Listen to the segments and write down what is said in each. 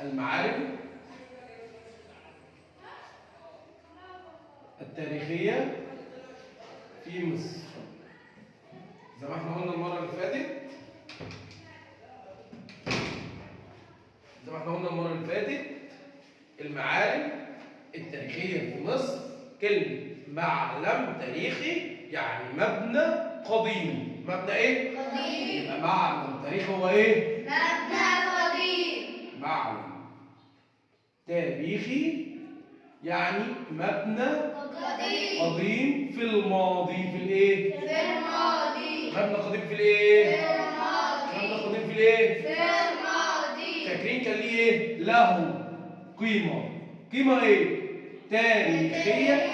المعالم التاريخية في مصر. زي ما احنا قلنا المرة اللي فاتت، المعالم التاريخية في مصر، كلمة معلم تاريخي يعني مبنى قديم. مبنى ايه؟ قديم. يبقى معلم تاريخي هو ايه؟ مبنى قديم. معلم تاريخي يعني مبنى قديم قديم في الماضي. في الايه؟ في الماضي. مبنى قديم في الايه؟ في الماضي. مبنى قديم في الايه؟ في الماضي. فاكرين كان ليه ايه؟ له قيمة. قيمة ايه؟ تاريخية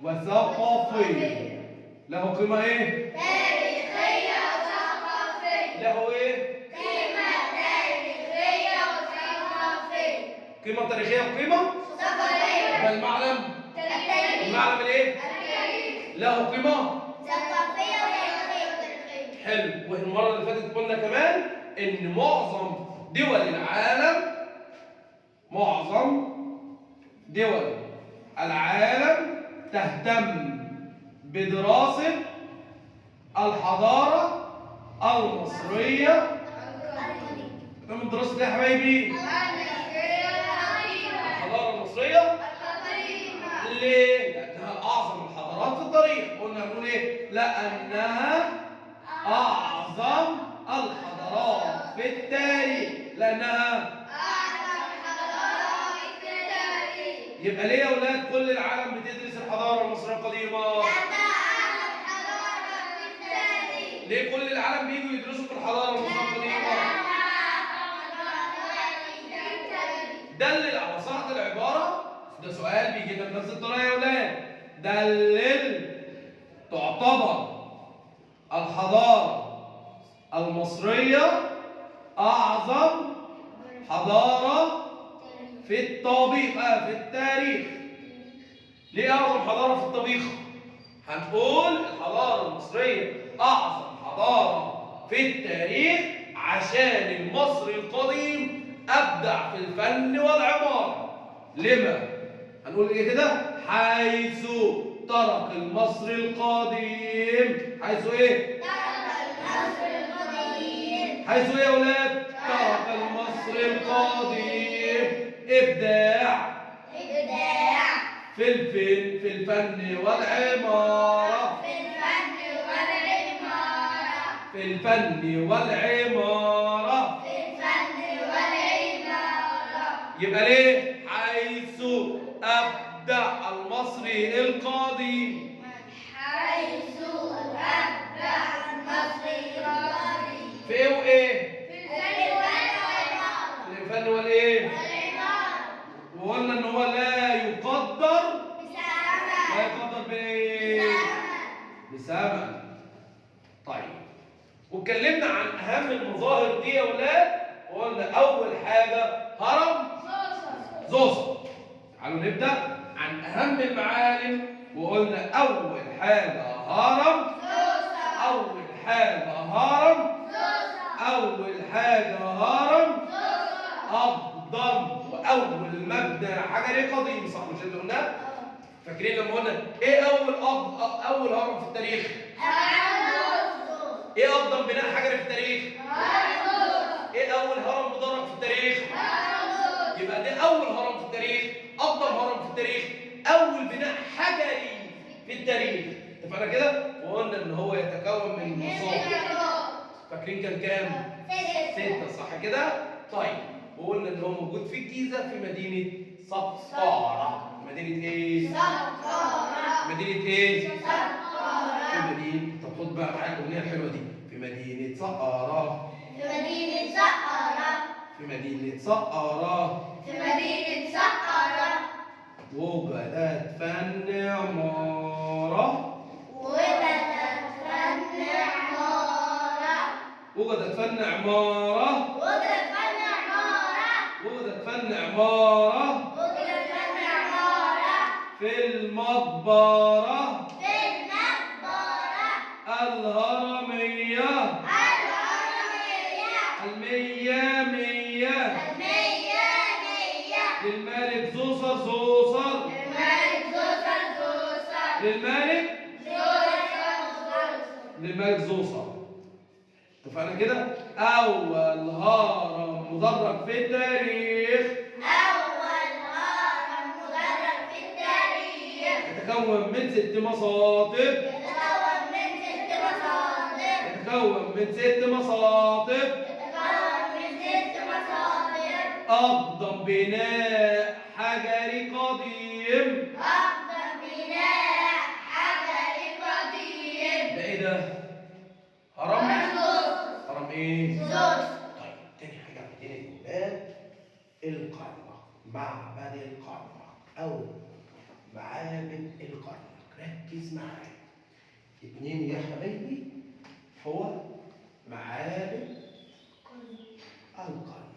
وثقافية. له قيمة ايه؟ تاريخية وثقافية. له ايه؟ قيمة تاريخية وثقافية. قيمة تاريخية وقيمة ثقافية. يبقى المعلم التاريخي. المعلم الايه؟ التاريخي. له قيمة ثقافية وتاريخية. حلو. والمرة اللي فاتت قلنا كمان ان معظم دول العالم، معظم دول العالم تهتم بدراسة الحضارة المصرية. تهتم بدراسة ايه يا حبايبي؟ الحضارة المصرية. ليه؟ لأنها أعظم الحضارات في التاريخ. قلنا هنقول إيه؟ لأنها أعظم الحضارات في التاريخ. لأنها أعظم الحضارات في التاريخ. يبقى ليه يا أولاد كل العالم بتدرس الحضارة المصرية القديمة؟ لأنها أعظم حضارة في التاريخ. ليه كل العالم بيجوا يدرسوا في الحضارة المصرية القديمة؟ لأنها أعظم حضارة في التاريخ. دلل على صحة العبارة. ده سؤال بيجي لنا بنفس الطريقة يا أولاد. دلل تعتبر الحضارة المصرية أعظم حضارة في الطبيخ، في التاريخ. ليه أعظم حضارة في الطبيخ؟ هنقول الحضارة المصرية أعظم حضارة في التاريخ عشان المصري القديم أبدع في الفن والعمارة. لما؟ هنقول إيه كده؟ حيث ترك المصري القديم. حيث إيه؟ ترك المصري القديم. حيث إيه يا أولاد؟ ترك المصري القديم إبداع إبداع في الفن والعمارة. في الفن والعمارة. في الفن والعمارة. في الفن والعمارة. يبقى ليه؟ حيث أبدع المصري القديم. حيث أبدع المصري القديم. في إيه وإيه؟ في الفن والعمارة. في الفن والإيه؟ والعمارة. وقلنا إن هو لا يقدر، بثمن. لا يقدر بإيه؟ بثمن. طيب، واتكلمنا عن أهم المظاهر دي يا ولاد. وقلنا أول حاجة هرم زوسر. تعالوا نبدأ عن أهم المعالم. وقلنا أول حاجة هرم زوسر. أول حاجة هرم زوسر. أول حاجة هرم زوسر. أقدم وأول مبنى حجري قديم، صح مش اللي قلناه؟ فاكرين لما قلنا إيه أول أول هرم في التاريخ؟ هرم إيه أقدم بناء حجري في التاريخ؟ زوسر. إيه أول هرم مدرج في التاريخ؟ هرم زوسر. يبقى ده أول هرم في التاريخ، أقدم هرم في التاريخ، أول بناء حجري في التاريخ. اتفقنا كده؟ وقلنا إن هو يتكون من مصادر. فاكرين كان كام؟ 6، صح كده؟ طيب، وقلنا إن هو موجود في الجيزة في مدينة سقارة. مدينة إيه؟ سقارة. مدينة إيه؟ سقارة. في مدينة، طب خد بقى معايا الأغنية الحلوة دي. في مدينة سقارة. في مدينة سقارة. في مدينة سقارة. في مدينة سقارة. وبدأت فن عمارة. وبدأت فن عمارة. وجدت فن عمارة. وجدت فن عمارة. وجدت فن عمارة. وجدت فن عمارة. في المقبرة. في المقبرة. الهرمية. الهرمية. المية مية. المية. الملك زوسر. اتفقنا كده؟ أول هرم مدرج في التاريخ. أول هرم مدرج في التاريخ. يتكون من 6 مصاطب. يتكون من 6 مصاطب. يتكون من 6 مصاطب. يتكون من 6 مصاطب. أقدم بناء حجري قديم. أقدم بناء حجري قديم. ده إيه ده؟ هرم؟ هرم إيه؟ زوس. طيب تاني حاجة عندنا يا ولاد الكرنك، معبد الكرنك أو معابد الكرنك. ركز معايا. 2 يا حبايبي هو معابد الكرنك.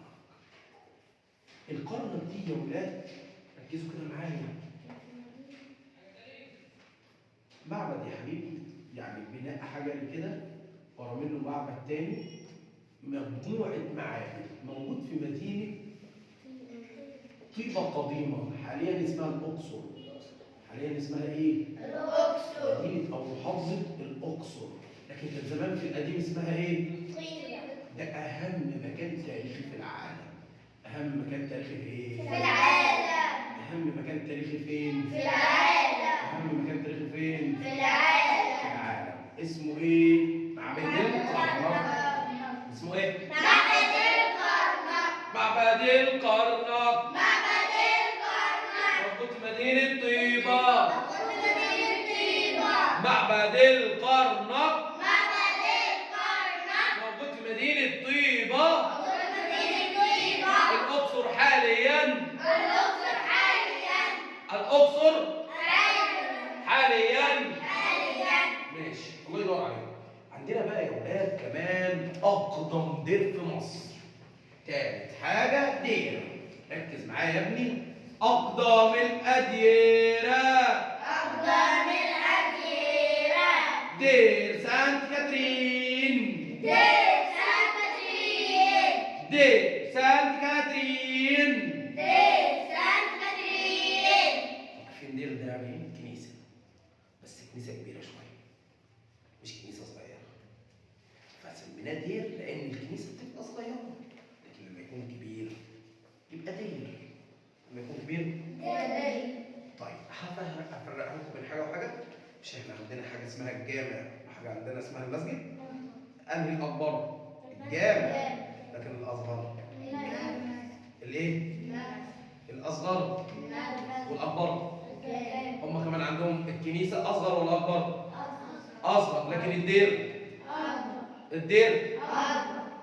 الكرنك دي يا ولاد ركزوا كده معايا. معبد يا حبيبي يعني بناء حجري كده ورا منه معبد تاني، مجموعة معابد موجود في مدينة طيبة قديمة حاليا اسمها الأقصر. حاليا اسمها إيه؟ الأقصر. مدينة أو محافظة الأقصر، لكن كان زمان في القديم اسمها إيه؟ طيبة. ده أهم مكان تاريخي في العالم. أهم مكان تاريخي في إيه؟ في العالم. أهم مكان تاريخي فين؟ في العالم. أهم مكان تاريخي فين؟ في العالم. في العالم. اسمه إيه؟ معبد الكرنك. اسمه إيه؟ معبد الكرنك. معبد الكرنك. معبد الكرنك. موجود في مدينة طيبة. موجود في مدينة طيبة. معبد الكرنك. معبد الكرنك. موجود في مدينة طيبة. موجود في مدينة طيبة. الأقصر حاليا. الأقصر حاليا. الأقصر حاليا. حاليا. حاليا. ماشي، الله ينور عليك. عندنا بقى يا ولاد كمان أقدم دير في مصر. تالت حاجة دير. ركز معايا يا ابني. أقدم الأديرة. أقدم الأديرة. دير سانت كاترين. دير سانت كاترين. دير سانت كاترين. دير سانت كاترين. عارفين دير ده يعني إيه؟ كنيسة. بس كنيسة كبيرة شوية، مش كنيسة صغيرة. فسميناه دير لأن الكنيسة بتبقى صغيرة، لكن لما يكون كبير يبقى دير. لما يكون كبير دير. طيب هفرق لكم بين حاجة وحاجة. مش احنا عندنا حاجة اسمها الجامع وحاجة عندنا اسمها المسجد؟ أنهي الأكبر؟ الجامع. لكن الأصغر؟ الإيه؟ الأصغر والأكبر. هم كمان عندهم الكنيسة أصغر ولا أكبر؟ أصغر. لكن الدير؟ الدير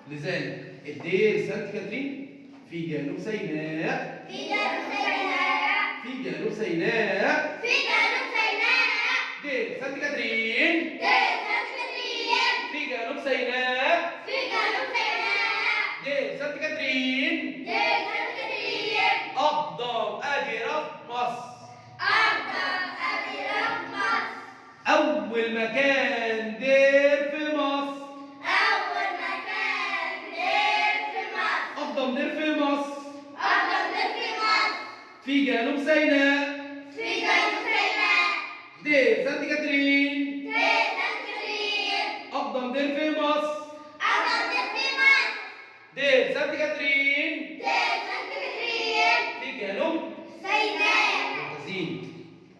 لذلك الدير سانت كاترين في جنوب سيناء. في جنوب سيناء. في جنوب سيناء. في جنوب سيناء. دير سانت كاترين. دير سانت كاترين. في جنوب سيناء. في جنوب سيناء. دير سانت كاترين. دير سانت كاترين. أقدم أديرة في مصر. أقدم أديرة في مصر. أول مكان دير في مصر. أول مكان دير في مصر. أقدم دير في مصر. أقدم دير في مصر. في جنوب سيناء. في جنوب سيناء. دير سانت كاترين. دير سانت كاترين. أقدم دير في مصر. أقدم دير في مصر. دير سانت كاترين. دير سانت كاترين. في جنوب سيناء. ممتازين.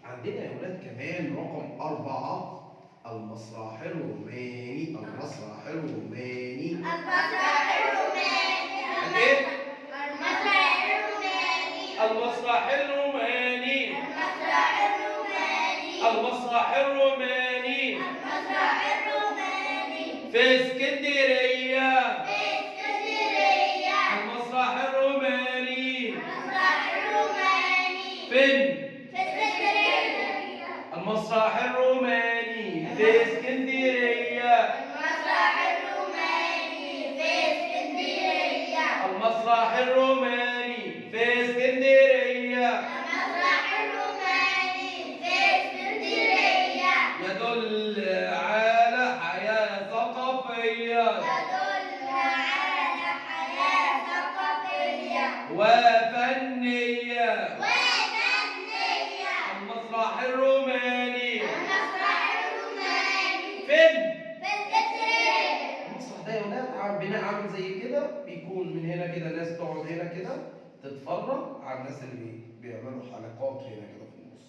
عندنا يا ولاد كمان رقم 4 المسرح الروماني. المسرح الروماني. المسرح الروماني. الإيه؟ المسرح الروماني. المسرح الروماني. المسرح الروماني. المسرح الروماني. المسرح الروماني. في اسكندرية. في اسكندرية. المسرح الروماني. المسرح الروماني. فين؟ في اسكندرية. المسرح الروماني في اسكندرية. المسرح الروماني في اسكندرية. المسرح الروماني في اسكندرية. المسرح الروماني في اسكندرية. يدل على حياة ثقافية. يدل على حياة ثقافية وفنية. وفنية. المسرح الروماني. المسرح الروماني فين؟ في اسكندرية. يا ولاد بناء عامل زي كده، بيكون من هنا كده ناس تقعد هنا كده تتفرج على الناس اللي بيعملوا حلقات هنا كده في النص.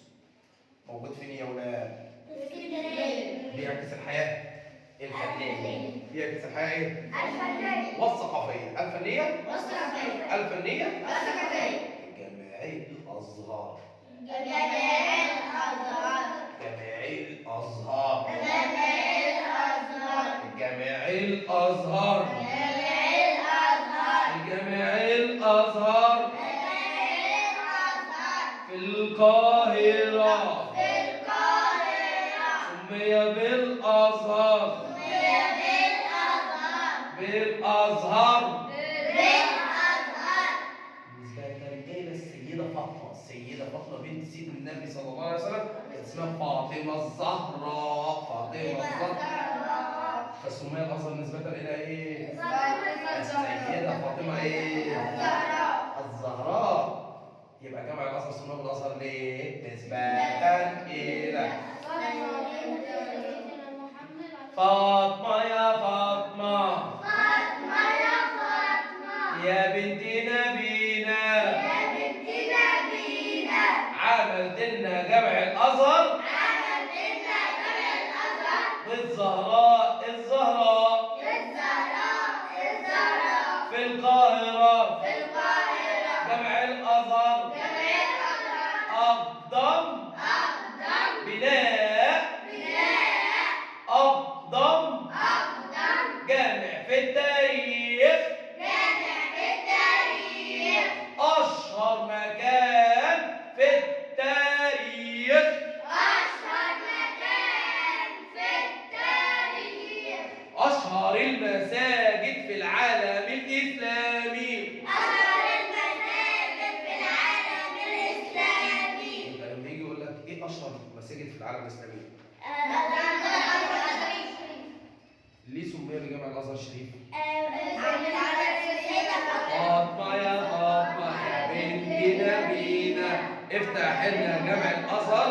موجود فين يا ولاد؟ اسكندرية. بيعكس الحياة الفنية. بيعكس الحياة ايه؟ الفنية والثقافية. الفنية والثقافية. الفنية والثقافية. جامعي الأزهر. جامعي الأزهر. جامعي الأزهر. جامعي الأزهر. جامعي الأزهر. جامعي الأزهر. جامعي الأزهر. جامعي الأزهر. في القاهرة. في القاهرة. سمي بالأزهر. سمي بالأزهر. بالأزهر. بالأزهر. بالنسبة إلى السيدة فاطمة، السيدة فاطمة بنت سيدنا النبي صلى الله عليه وسلم، كانت اسمها فاطمة الزهراء. فاطمة الزهراء. فسمي الأزهر نسبة إلى إيه؟ السيدة فاطمة إيه؟ الزهراء. الزهراء. يبقى جامع الأزهر سماه بالأزهر ليه؟ نسبة إلى فاطمة. يا فاطمة، فاطمة يا فاطمة، يا بنت نبينا، يا بنت نبينا، عملت لنا جامع الأزهر، عملت لنا جامع الأزهر، بالزهراء الزهراء، بالزهراء الزهراء، في القاهرة، في القاهرة، جامع الأزهر، جامع الأزهر، أقدم، أقدم، بناء، بناء، أقدم، أقدم، جامع في التاريخ، جامع في التاريخ، أشهر مكان في التاريخ، أشهر مكان في التاريخ، أشهر المساجد في العالم الإسلامي، أشهر المساجد في العالم الإسلامي. يبقى لما يجي يقول لك إيه أشهر المساجد في العالم الإسلامي؟ ليه سمي بجامع الأزهر الشريف؟ فاطمة يا فاطمة يا بنت نبينا، افتح لنا جامع الأزهر،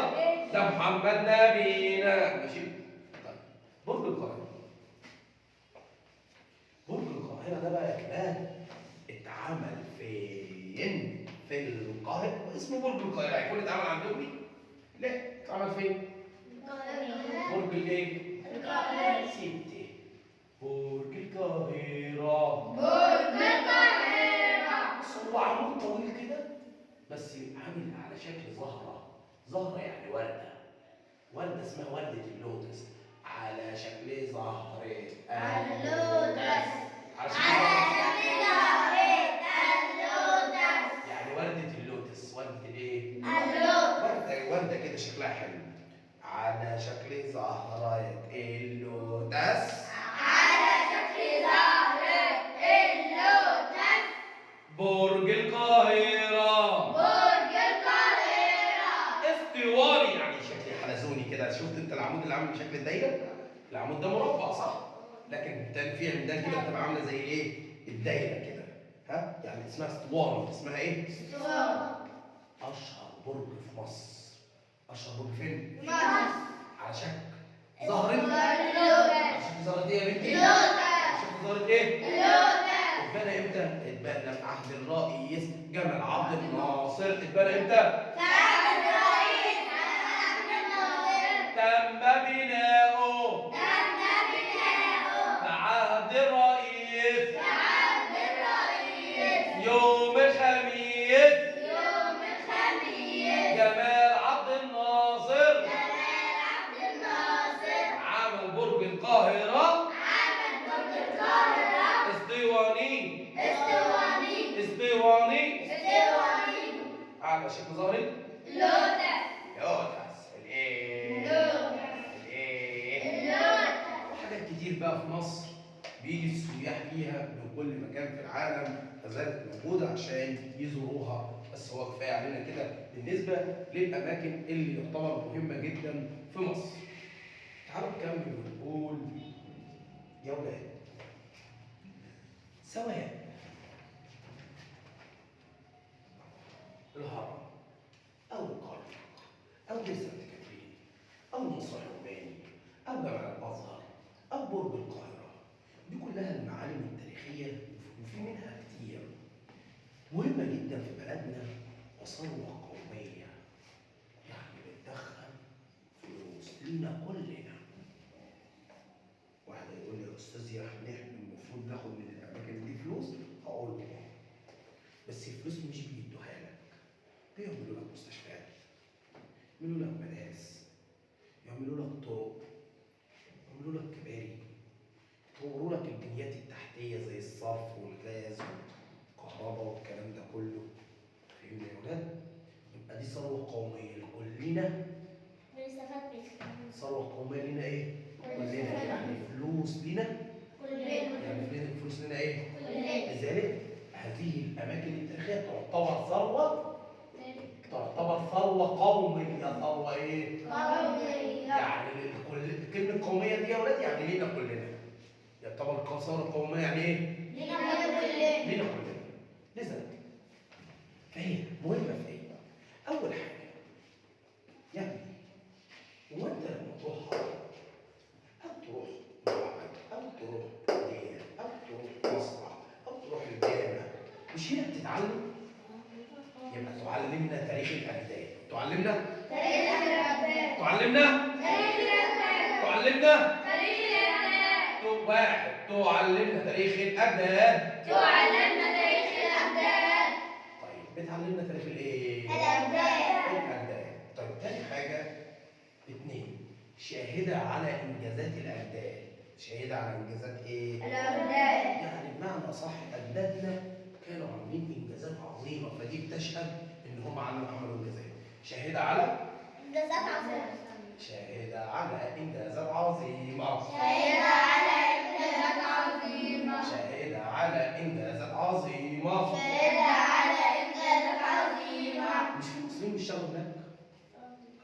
ده محمد نبينا. ماشي؟ طيب برج القاهرة. برج القاهرة ده بقى كمان اتعمل فين؟ في القاهرة. اسمه برج القاهرة، هيكون اتعمل عندكم؟ لا، اتعمل فين؟ برج الايه؟ القاهرة. ستة. برج القاهرة. برج القاهرة. بس هو عمود طويل كده، بس عامل على شكل زهرة. زهرة يعني وردة. وردة اسمها وردة اللوتس، على شكل زهرة اللوتس. على على شكل شكل زهرة اللوتس. يعني وردة اللوتس، وردة الايه؟ اللوتس. وردة، وردة كده شكلها حلو، على شكل زهرة اللوتس. على شكل زهرة اللوتس. برج القاهرة. برج القاهرة. اسطواني، يعني شكل حلزوني كده. شفت انت العمود اللي عامل بشكل الدايرة؟ العمود ده مربع صح؟ لكن التاني في عمدان كده بتبقى عاملة زي ايه؟ الدايرة كده. ها؟ يعني اسمها اسطواني. اسمها ايه؟ اسطواني. أشهر برج في مصر. أشهر برج فين؟ مصر. على شكل زهرة. على شكل زهرة ايه يا بنتي؟ على شكل زهرة ايه؟ اللوتس. اتبنى امتى؟ اتبنى في عهد الرئيس جمال عبد الناصر. اتبنى امتى؟ في عهد الرئيس جمال عبد الناصر. تم بناؤه. تم بناؤه. في عهد الرئيس. في عهد الرئيس. يوم الخميس. يوم الخميس. جمال عبد الناصر. جمال عبد الناصر. عمل برج القاهرة. عمل برج القاهرة. اسطواني. اسطواني. اسطواني. اسطواني. على شكل زهرة لوتس. لوتس. الايه؟ لوتس. الايه؟ اللوتس. وحاجات كتير بقى في مصر بيجي السياح ليها من كل مكان في العالم، فزالت موجودة عشان يزوروها. بس هو كفاية علينا كده بالنسبة للأماكن اللي يعتبر مهمة جدا في مصر. تعالوا نكمل ونقول يا ولاد، سواء الهرم أو القرية أو دير سانت كاترين أو المسرح الروماني أو جامع الأزهر أو برج القاهرة، دي كلها المعالم مهمة جدا في بلدنا وثروة قومية، يعني بتدخل فلوس لينا كلنا. واحد يقول لي يا أستاذ يعني احنا المفروض ناخد من الأماكن دي فلوس؟ هقول له بس الفلوس مش بيدوها لك، بيعملوا لك مستشفيات، يعملوا لك مدارس، يعملوا لك طرق، يعملوا لك كباري، يطوروا لك البنيات التحتية زي الصرف والغاز والكهرباء والكلام ده كله. فهمنا يا ولاد؟ يبقى دي ثروة قومية لكلنا. بنستفاد منها. ثروة قومية لينا ايه؟ كلنا، يعني فلوس لينا كلنا، يعني فلوس لنا ايه؟ كلنا. لذلك هذه الأماكن التاريخية تعتبر ثروة، تعتبر ثروة قومية. ثروة ايه؟ قومية. يعني كلمة قومية دي يا ولاد يعني لينا كلنا. يعتبر ثروة قومية يعني ايه؟ لينا كلنا. لينا كلنا. لذلك فهي مهمة في ايه؟ أول حاجة يعني هو أنت لما تروح أو تروح معبد أو تروح دير أو تروح مسرح أو تروح الجامع، مش هنا بتتعلم؟ يبقى تعلمنا تاريخ الأجداد، تعلمنا؟ تاريخ الأجداد. تعلمنا؟ تاريخ الأجداد. تعلمنا؟ تاريخ الأجداد. واحد، تعلمنا تاريخ الأجداد. تعلمنا تاريخ الأجداد. طيب بتعلمنا تاريخ الإيه؟ الأجداد. الأجداد. طيب تاني حاجة، اتنين، شاهدة على إنجازات الأجداد. شاهدة على إنجازات إيه؟ الأجداد. يعني بمعنى صح أجدادنا كانوا عاملين إنجازات عظيمة، فدي بتشهد إن هم عملوا إنجازات. شاهدة على إنجازات عظيمة. شاهدة على إنجازات عظيمة. شاهدة على إنجازات عظيمة. شاهدة على إنجازات عظيمة. شاهدة على إنجازات عظيمة. مش في مصريين بيشتغلوا هناك؟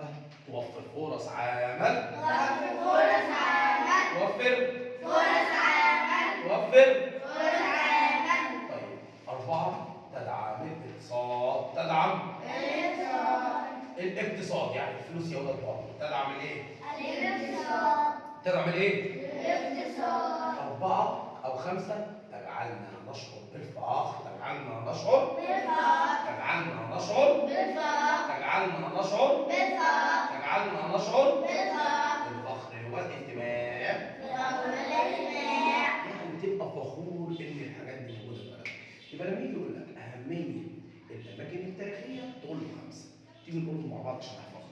ها، توفر فرص عمل. توفر فرص عمل. توفر فرص عمل. توفر فرص عمل. طيب أربعة، تدعم الاقتصاد. تدعم الاقتصاد. الاقتصاد يعني الفلوس يا ولاد برضه. تدعم الايه؟ الاقتصاد. تدعم الايه؟ الاقتصاد. أربعة أو خمسة، تجعلنا نشعر بالفخر. تجعلنا نشعر بالفخر. تجعلنا نشعر بالفخر. تجعلنا نشعر بالفخر. تجعلنا نشعر بالفخر. بالفخر والانتماء. بالفخر والانتماء. يعني تبقى فخور إن الحاجات دي موجودة في بلدك. يبقى لما يجي يقول لك أهمية الأماكن التاريخية تقول له خمسة. تيجي نقولهم مع بعض عشان نحفظهم.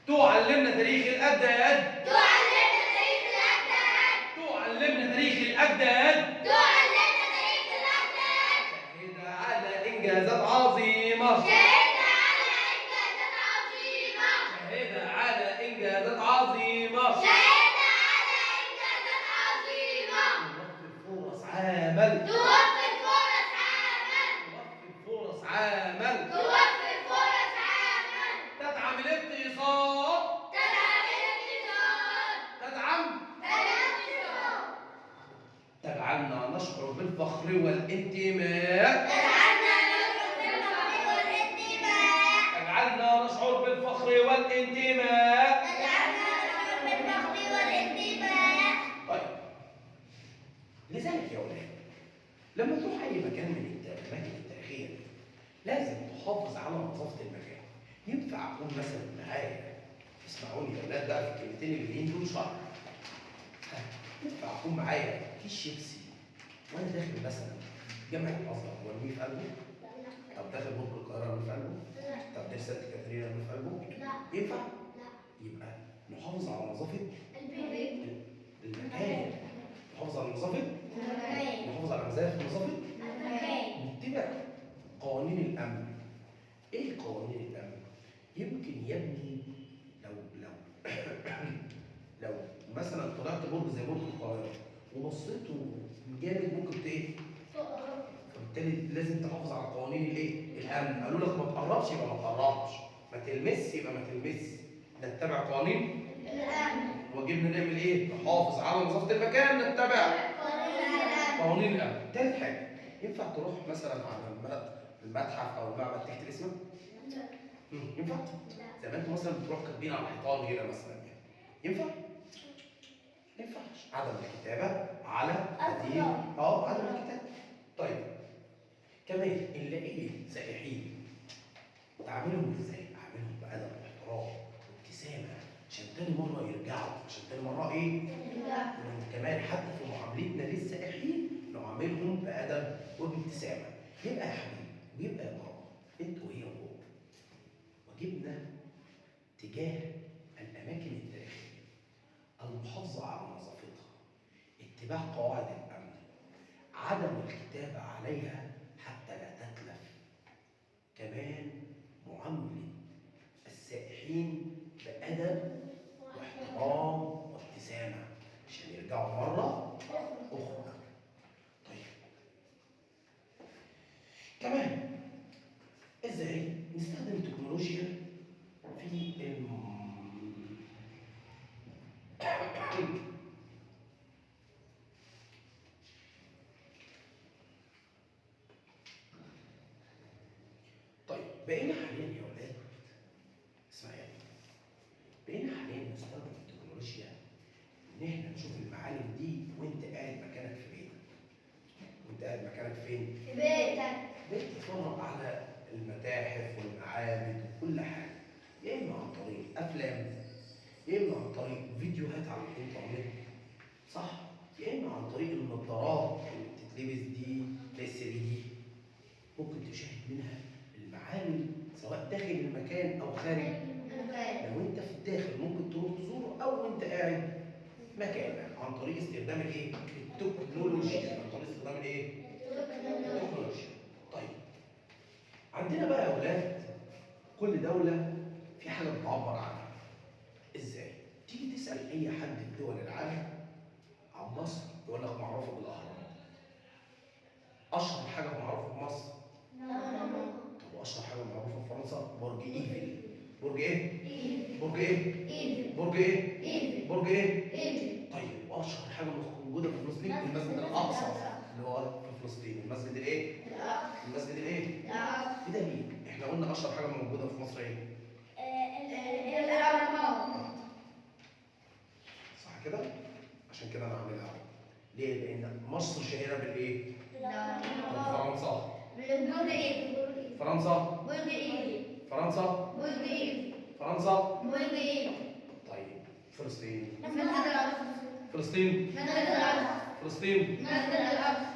تعلمنا تاريخ الأجداد. تعلمنا تاريخ الأجداد. تعلمنا تاريخ الأجداد. تعلمنا تاريخ الأجداد. شاهدة على إنجازات عظيمة. شاهدة على إنجازات عظيمة. شاهدة على إنجازات عظيمة. شاهدة على إنجازات عظيمة. توفر فرص عمل. توفر فرص عمل. توفر فرص عمل. توفر فرص عمل. تدعم الاقتصاد. تدعم الاقتصاد. تدعم الاقتصاد. تجعلنا نشعر بالفخر والانتماء. تجعلنا نشعر بالفخر والانتماء. تجعلنا نشعر بالفخر والانتماء. تجعلنا نشعر بالفخر والانتماء. طيب لذلك يا ولاد لما تروح اي مكان من الاماكن التاريخية لازم تحافظ على نظافة المكان. ينفع اكون مثلا معايا، اسمعوني يا ولاد بقى في الكلمتين اللي جايين دول شرح. ينفع اكون معايا كيس شيبسي وانا داخل مثلا جامعه الازهر وارميه في قلبه؟ طب داخل برج القاهرة ارميه في قلبه؟ طب دير سانت كاترين ارميه في قلبه؟ لا. ينفع؟ لا. يبقى نحافظ على نظافة البيت. المكان، نحافظ على نظافة المكان. نحافظ على مزايا في نظافة المكان. نتبع قوانين الامن. ايه قوانين الامن؟ يمكن يا ابني لو لو لو مثلا طلعت برج زي برج القاهرة وبصيت جامد ممكن ايه؟ فبالتالي لازم تحافظ على قوانين الايه؟ الامن. قالوا لك ما تقربش يبقى ما تقربش، ما تلمس يبقى ما تلمس. نتبع قوانين الامن. واجبنا نعمل ايه؟ نحافظ على نظافة المكان، نتبع قوانين الامن. قوانين الامن. تالت حاجة، ينفع تروح مثلا على المتحف او المعبد تكتب اسمك؟ لا. ينفع؟ لا. زي ما انتوا مثلا بتروحوا كاتبين على الحيطان هنا مثلا يعني. ينفع؟ ما ينفعش. عدم الكتابة على هذه عدم الكتابة. طيب كمان نلاقي سائحين تعاملهم ازاي؟ اعاملهم بأدب واحترام وابتسامه عشان تاني مرة يرجعوا، عشان تاني مرة ايه؟ كمان حتى في معاملتنا للسائحين نعاملهم بأدب وبابتسامه. يبقى يا حبيبي ويبقى يا بابا انت وهي وهو واجبنا تجاه الاماكن التاريخية المحافظة على نظافتها، اتباع قواعد الامن، عدم الكتابة عليها حتى لا تتلف، كمان معاملة السائحين بأدب واحترام وابتسامة عشان يرجعوا مرة أخرى. طيب كمان إزاي نستخدم التكنولوجيا في طيب بقينا حاليا يا ولاد، اسمع يا ابني، بقينا حاليا نستخدم التكنولوجيا ان احنا نشوف المعالم دي وانت قاعد مكانك في بيتك. وانت قاعد مكانك فين؟ في بيتك. بقيت تتفرج على المتاحف والمعابد وكل حاجة، يا اما عن طريق افلام، يا اما عن طريق فيديوهات على الانترنت، صح؟ يا اما عن طريق النظارات اللي بتتلبس دي 3 دي، ممكن تشاهد منها المعالم سواء داخل المكان او خارج المكان. لو انت في الداخل ممكن تروح تزوره او انت قاعد مكانك عن طريق استخدام الايه؟ التكنولوجيا. عن طريق استخدام الايه؟ التكنولوجيا. طيب عندنا بقى يا اولاد كل دولة في حاجة بتعبر عنها. ازاي؟ تيجي تسال اي حد في دول العالم عن مصر يقول لك معروفة بالاهرامات. اشهر حاجة معروفة في مصر؟ طب واشهر حاجة معروفة في فرنسا؟ برج ايفل. برج ايه؟ برج ايه؟ برج ايه؟ برج ايه؟ طيب واشهر حاجة موجودة في فلسطين المسجد الاقصى اللي هو في فلسطين. المسجد الايه؟ المسجد الايه؟ ايه ده ليه؟ احنا قلنا اشهر حاجة موجودة في مصر ايه؟ الاهرامات. صح كده؟ عشان كده انا عاملها. ليه؟ لان مصر شهيرة بالايه؟ فرنسا. برج ايفل. فرنسا. برج ايفل. فرنسا. برج ايفل. فرنسا. برج ايفل. طيب فلسطين. مسجد الاقصى. فلسطين. مسجد الاقصى. فلسطين. مسجد الاقصى.